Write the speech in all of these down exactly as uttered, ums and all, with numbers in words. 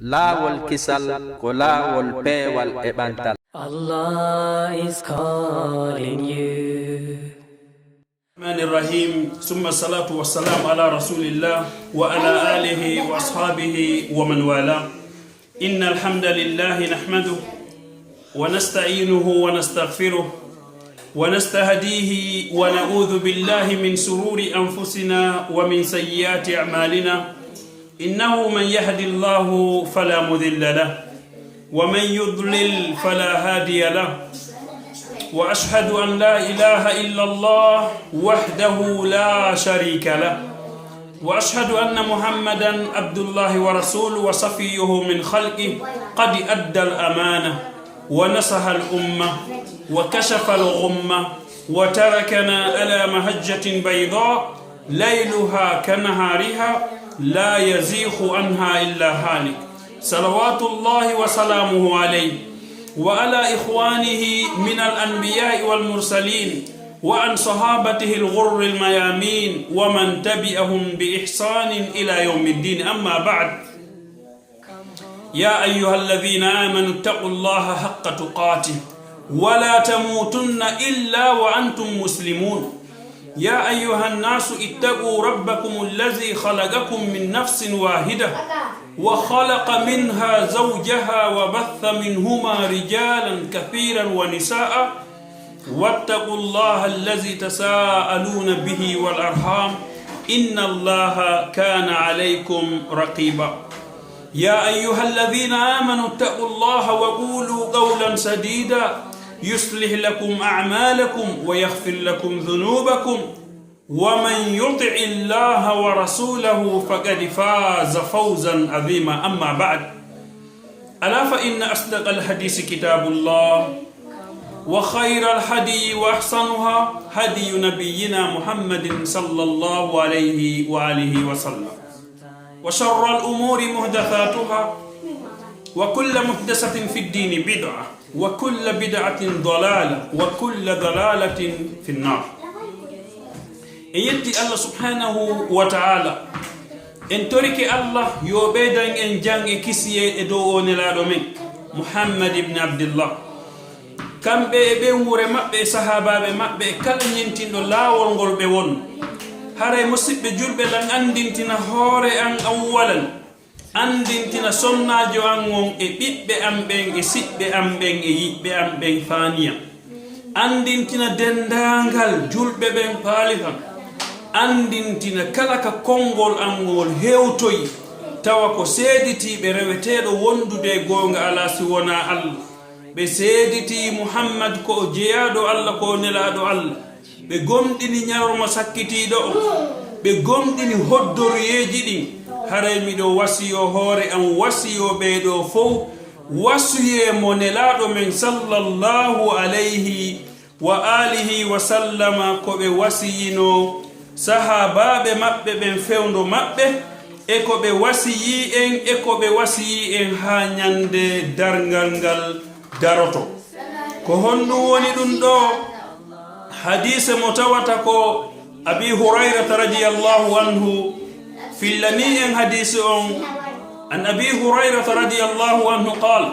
Laawol kisal ko laawol peewal e ɓantal. Allah is calling you. الرحمن الرحيم، ثم الصلاة والسلام على رسول الله وعلى آله وأصحابه ومن والاه. إن الحمد لله نحمده ونستعينه ونستغفره ونستهديه ونعوذ بالله من شرور أنفسنا ومن سيئات أعمالنا. إنه من يهد الله فلا مضل له ومن يضلل فلا هادي له. وأشهد أن لا إله إلا الله وحده لا شريك له. وأشهد أن محمدا عبد الله ورسوله وصفيه من خلقه قد أدى الأمانة ونصح الأمة وكشف الغمة وتركنا على مهجة بيضاء ليلها كنهارها لا يزيغ عنها إلا هالك. صلوات الله وسلامه عليه وعلى إخوانه من الأنبياء والمرسلين وعن صحابته الغر الميامين ومن تبعهم بإحسان إلى يوم الدين. أما بعد، يا أيها الذين آمنوا اتقوا الله حق تقاته ولا تموتن إلا وأنتم مسلمون. يا أيها الناس اتقوا ربكم الذي خلقكم من نفس واحدة وخلق منها زوجها وبث منهما رجالا كثيرا ونساء واتقوا الله الذي تساءلون به والأرحام إن الله كان عليكم رقيبا. يا أيها الذين آمنوا اتقوا الله وقولوا قولا سديدا يصلح لكم أعمالكم ويغفر لكم ذنوبكم ومن يطع الله ورسوله فقد فاز فوزا عظيما. أما بعد، ألا فإن أصدق الحديث كتاب الله وخير الهدي وأحسنها هدي نبينا محمد صلى الله عليه وآله وسلم وشر الأمور محدثاتها وكل محدثة في الدين بدعة وكل بدعة ضلالة وكل ضلالة في النار. En yetti Allah subhanahu wa ta'ala. En torike Allah yo ɓeydan en jam e kisiyee e dow o nelaaɗo men, Muhammad ibn Abdillah. Kamɓe e ɓeynguure maɓɓe e sahaabaaɓe maɓɓe e kala ñentinɗo laawol ngol ɓe won. Haray musiɓɓe julɓe lan anndintina hoore an awwalan. Anndintina sonnaajo an on e ɓiɓɓe am ɓen e siɓɓe am ɓen e yiɓɓe am ɓen faaniyan. Anndintina denndaangal julɓe ɓen paalihan. Anndintina kala ka konngol am ngol hewtoyi, tawa ko seeditiiɓe reweteeɗo wondude e goonga alaa si wonaa Allah. Ɓe seeditii Muhammad ko o jeyaaɗo Allah, ko o nelaaɗo Allah. Ɓe gomɗini ñalorma sakkitiiɗo on. Ɓe gomɗini hoddoruyeeji ɗin. Haray miɗo wasiyoo hoore am, wasiyoo ɓee ɗoo fow. Wasiyee mo nelaaɗo men sallallahu alayhi wa alihi wa sallama ko ɓe wasiyinoo sahaabaaɓe maɓɓe ɓen fewndo maɓɓe, e ko ɓe wasiyii en, e ko ɓe wasiyii en haa ñande darngal ngal daroto. Ko honɗum woni ɗum ɗoo? Hadiise mo tawata ko Abi Hurayrata radiyallahu anhu fillanii en hadiise on. عن أبي هريرة رضي الله عنه قال: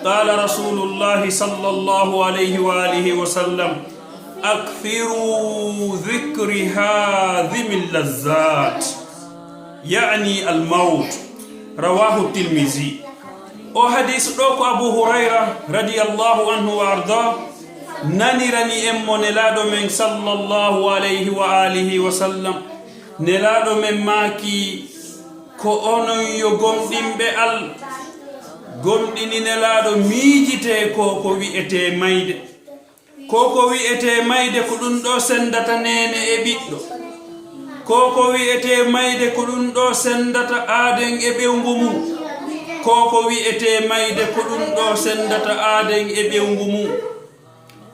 قال رسول الله صلى الله عليه وآله وسلم: أكثروا ذكر هاذم اللذات، يعني الموت. رواه الترمذي. O hadiis ɗoo ko Abu Hurayra radiyallahu anhu wa arda nanirani en mo Nelaaɗo men sallallahu alayhi wa alihi wa sallam. Nelaaɗo men maaki, ko onon yo gomɗinɓe Allah, gomɗini Nelaaɗo miijitee ko ko wi'etee mayde. Ko ko wi'etee mayde ko ɗum ɗoo senndata neene e ɓiɗɗo. Ko ko wi'etee mayde ko ɗum ɗoo senndata aaden e ɓewngu mum. Ko ko wi'etee mayde ko ɗum ɗoo senndata aaden e ɓewngu mum.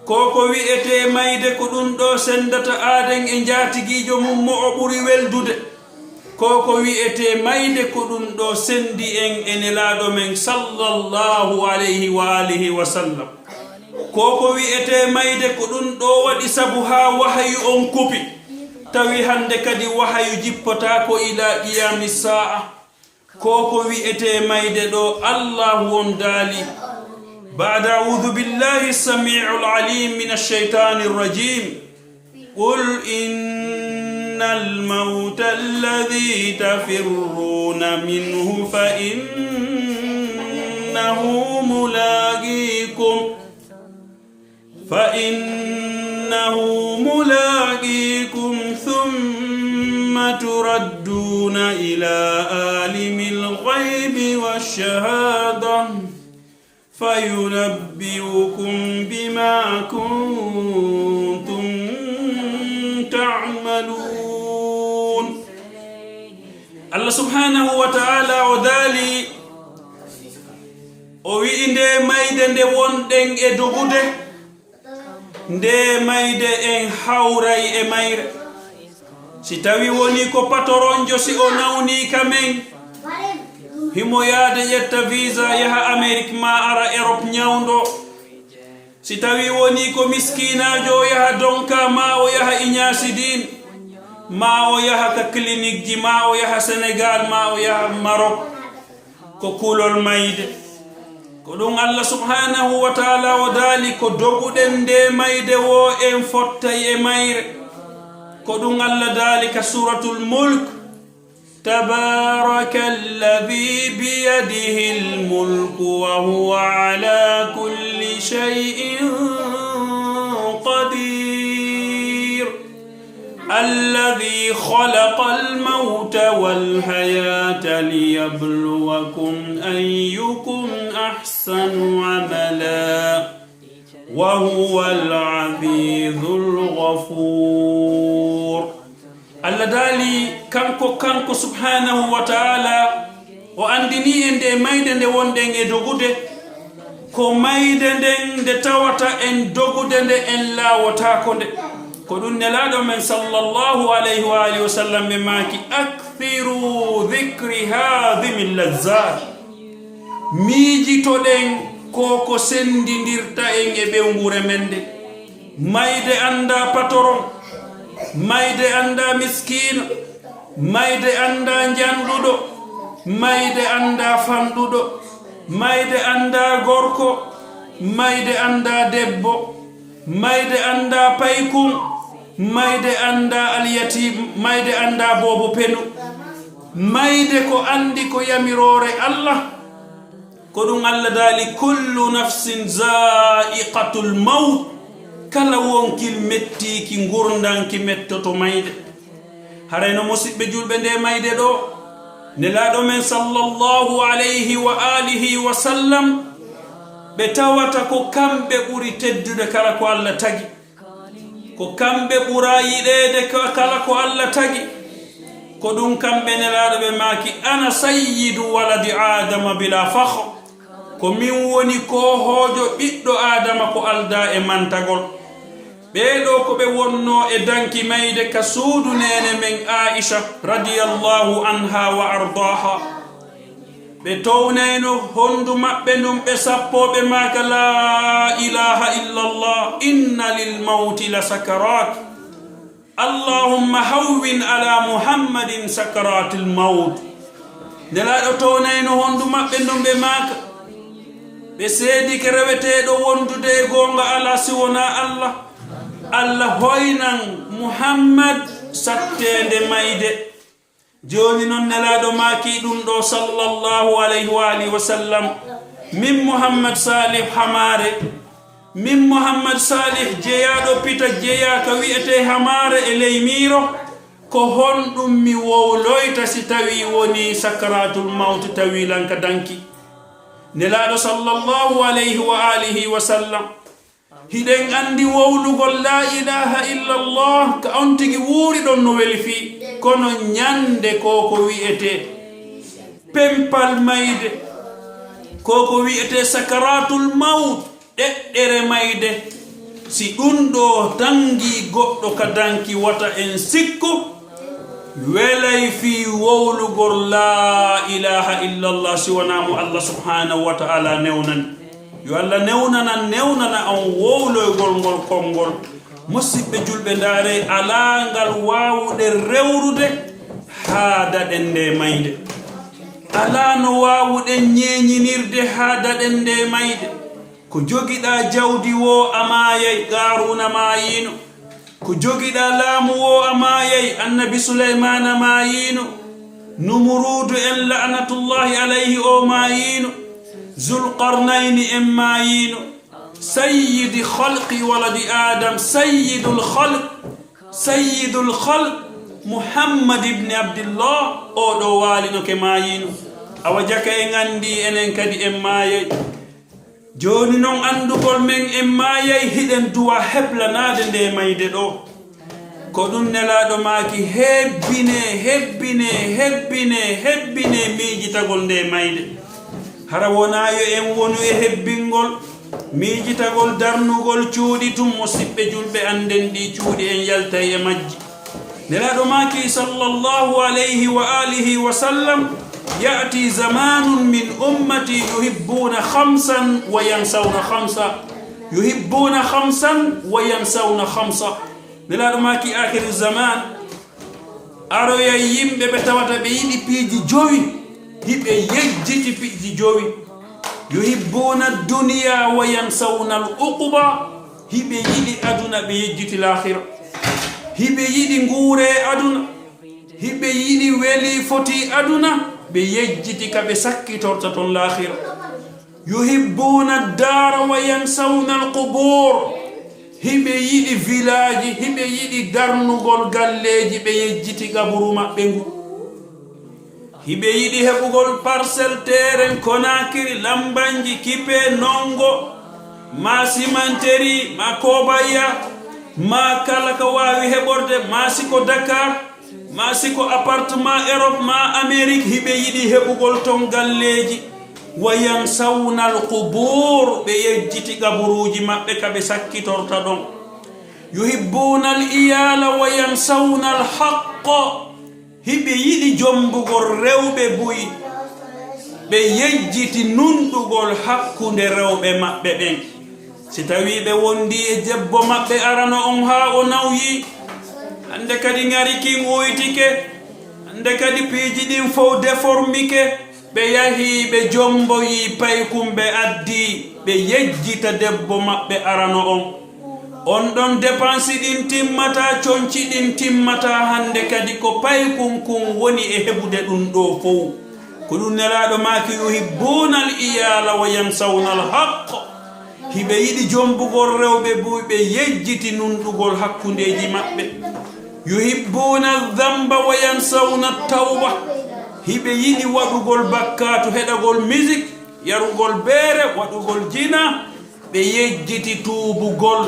Ko ko wi'etee mayde ko ɗum ɗoo senndata aaden e njaatigiijo mum mo o ɓuri weldude. Ko ko wi'etee mayde ko ɗum ɗoo senndi en e Nelaaɗo men sallallahu alayhi wa alihi wa sallam. Ko ko wi'etee mayde ko ɗum ɗoo waɗi sabu haa wahayu on kupi, tawi hannde kadi wahayu jippotaako ilaa qiyaami saa'a. Ko ko wi'etee mayde ɗo, Allahu on daali, بعد أعوذ بالله السميع العليم من الشيطان الرجيم. قل إن الموت الذي تفرون منه فإنه ملاقيكم، فإنه ملاقيكم ثم تردون إلى عالم الغيب والشهادة فينبئكم بما كنتم تعملون. Allah subhanahu wa ta'ala o daali, o wi'i, nde mayde nde wonɗen e dogude, nde mayde en hawray e mayre. Si tawi woni ko patoronjo, si o nawni ka men, himo yaade ƴetta visa yaha Amerik ma ara Erop ñawndo. Si tawi woni ko miskinaajo, o yaha Donka ma o yaha Iñaasi Diin, ma o yaha ka clinique ji, ma o yaha Senegal, ma o yaha Marok. Ko kulol mayde. Ko ɗum Allah subhanahu wa ta'ala o daali, ko doguɗen nde mayde wo en fottay e mayre. Ko ɗum Allah daali ka Suratul Mulk, تبارك الذي بيده الملك وهو على كل شيء قدير. الذي خلق الموت والحياة ليبلوكم أيكم أحسن عملا وهو العزيز الغفور. Allah daali, kanko, kanko subhanahu wa ta'ala, o andini en nde mayde nde wonɗen e dogude, ko mayde nden nde tawata en dogude nde, en laawotaako nde. Ko ɗum Nelaaɗo men sallallahu alayhi wa alihi wa sallam ɓe maaki, أكثروا ذكر هاضم اللذات. Miijitoɗen ko ko senndindirta en e ɓewnguure men nde. Mayde anndaa patoron, mayde anndaa miskiino, mayde anndaa njannduɗo, mayde anndaa fanɗuɗo, mayde anndaa gorko, mayde anndaa debbo, mayde anndaa paykun, mayde anndaa alyatim, mayde anndaa boobo penu. Mayde ko anndi ko yamiroore Allah. Ko ɗum Allah daali, كل نفس ذائقة الموت. Kala wonkil mettiiki ngurndan ki mettoto mayde. Haray no, musiɓɓe julɓe, nde mayde ɗo, Nelaaɗo men sallallahu alayhi wa alihi wa sallam, ɓe tawata ko kamɓe ɓuri teddude kala ko Allah tagi. Ko kamɓe ɓura yiɗeede ka-, kala ko Allah tagi. Ko ɗum kamɓe Nelaaɗo ɓe maaki, أنا سيد ولد آدم بلا فخر. Ko min woni koohoojo ɓiɗɗo Aadama ko aldaa e mantagol. Ɓee ɗoo ko ɓe wonnoo e danki mayde ka suudu neene men Aisha radiyallahu anha wa ardaaha. Ɓe townayno hondu maɓɓe ndun, ɓe sappoo, ɓe maaka, لا إله إلا الله، إن للموت لسكرات، اللهم هون على محمد سكرات الموت. Nelaaɗo townayno hondu maɓɓe ndun, ɓe maaka, ɓe seedike reweteeɗo wondude e goonga alaa si wonaa Allah. Allah hoynan Muhammad satteende mayde. Jooni non, Nelaaɗo maaki ɗum ɗo, sallallahu alayhi wa alihi wa sallam, min Muhammad Salih Hamaare, min Muhammad Salih jeyaaɗo Pita, jeyaa ka wi'etee Hamaare e ley Miiro, ko honɗum mi wowloyta si tawii wonii sakaraatul mawti tawii lan ka danki? Nelaaɗo, sallallahu alayhi wa alihi wa sallam, hiɗen anndi wowlugol laa ilaaha illallah ka on tigi wuuri ɗon no weli fii, kono ñande ko ko wi'etee pempal mayde, ko ko wi'etee sakaraatul mawt, ɗeɗɗere mayde, si ɗum ɗo tangii goɗɗo ka danki, wata en sikku welay fii wowlugol laa ilaaha illallah si wanaa mo Allah subhaanahu wa ta'ala newnani. Yo Allah newnana, newnana on wowloygol ngol konngol. Musiɓɓe julɓe, ndaaree, alaa ngal waawuɗen rewrude haa daɗen nde mayde. Alaa no waawuɗen ñeeñinirde haa daɗen nde mayde. Ko jogiɗaa jawdi woo a maayay, Qaaruuna maayiino. Ko jogiɗaa laamu woo a maayay, Annabi Sulaymaana maayiino. Numuruudu en la'natullaahi alayhi o maayiino. Zulqarnayni en maayiino. Sayyidi khalqi waladi Adam, sayyidul khalq, sayyidul khalq, Muhammad ibni Abdillah, oo ɗoo waalino ke maayiino. Awa jaka en anndii enen kadi en maayay. Jooni non anndugol men en maayay, hiɗen duwa heblanaade nde mayde ɗoo. Ko ɗum Nelaaɗo maaki, hebbinee, hebbinee, hebbinee, hebbinee miijitagol nde mayde. Hara wonaa yo en wonu e hebbingol, miijitagol darnugol cuuɗi tun, musiɓɓe julɓe, annden ɗii cuuɗi en yaltay e majji. Nelaaɗo maaki, sallallahu alayhi wa alihi wa sallam, ya'ti zamanun min ummati yuhibbuuna khamsan wa yansawna khamsa. Yuhibbuuna khamsan wa yansawna khamsa. Nelaaɗo maaki, aakhiru zaman, aroyay yimɓe ɓe tawata ɓe yiɗi piiji jowi, hiɓe yejjiti piiji jowi. Yuhibbuuna duniya wa yansawna al uquba, hiɓe yiɗi aduna, ɓe yejjiti laakhira. Hiɓe yiɗi nguure aduna, hiɓe yiɗi weli foti aduna, ɓe yejjiti ka ɓe sakkitorta ton laakhira. Yuhibbuuna daara wa yansawna al qubur. Hiɓe yiɗi vilaaji, hiɓe yiɗi darnugol galleeji, ɓe yejjiti qaburu maɓɓe ngu. Hiɓe yiɗi heɓugol parcelle, terrain, Konakiri, Lambanji, Kipe, Nongo, ma Simanteri, ma Kobaya, ma kala ka waawi heɓorde, ma siko Dakar, ma siko appartement Europe, ma Amérique, hiɓe yiɗi heɓugol ton galleeji. Wa yansawna al qubur, ɓe yejjiti qaburuuji maɓɓe ka ɓe sakkitorta ɗon. Yuhibbuuna al iyala wa yansawna al haqq, hiɓe yiɗi jombugol rewɓe buy, ɓe yejjiti nunɗugol hakkunde rewɓe maɓɓe ɓen. Si tawii ɓe wondii e debbo maɓɓe arano on haa o nawyi, hannde kadi ŋari kin woytike, hannde kadi piiji ɗin fow deformike, ɓe yahii ɓe jomboyii paykun ɓe addii, ɓe yejjita debbo maɓɓe arano on. On ɗon depansi ɗin timmataa, conci ɗin timmataa, hannde kadi ko paykun kun woni e heɓude ɗun ɗoo fow. Ko ɗun Nelaaɗo maaki, yuhibbuuna al iyala wa yansawna al haqq. Hiɓe yiɗi jombugol rewɓe buy, ɓe yejjiti nunɗugol hakkundeeji maɓɓe. Yuhibbuuna dhanba wa yansawna tawba. Hiɓe yiɗi waɗugol bakkaatu, heɗagol musique, yarugol beere, waɗugol jina, ɓe yejjiti tuubugol.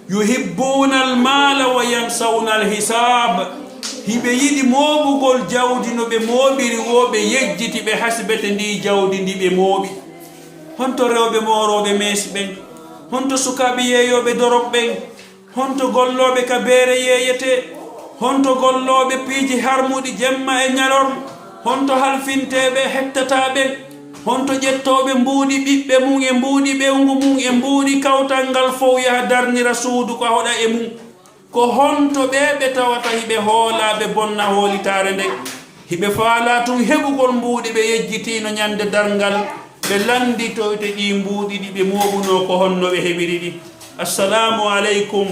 Yuhibbuuna al maala wa yansawna al hisaab. Hiɓe yiɗi mooɓugol jawdi no ɓe mooɓiri woo, ɓe yejjiti ɓe hasbete ndii jawdi ndi ɓe mooɓi. Honto rewɓe moorooɓe meesi ɓen? Honto sukaaɓe yeeyooɓe dorog ɓen? Honto gollooɓe ka beere yeeyetee? Honto gollooɓe piiji harmuɗi jemma e ñalorma? Honto halfinteeɓe hettataa ɓen? Honto ƴettooɓe mbuuɗi ɓiɓɓe mun e mbuuɗi ɓeyngu mun e mbuuɗi kawtal ngal fow yaha darnira suudu ka hoɗa e mun? Ko honto ɓee ɓe tawata hiɓe hoolaa, ɓe bonna hoolitaare nden? Hiɓe faalaa tun heɓugol mbuuɗi ɓe yejjitiino ñande darngal, ɓe lannditoyte ɗii mbuuɗi ɗi ɓe mooɓunoo ko honno ɓe heɓiri ɗi. Assalaamu aleykum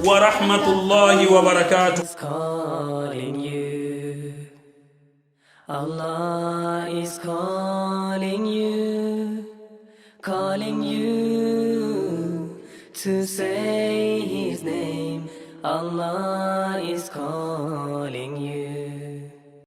wa rahmatullahi wa barakaatuh. Is calling you. Allah is calling you, calling you to say his name. Allah is calling you.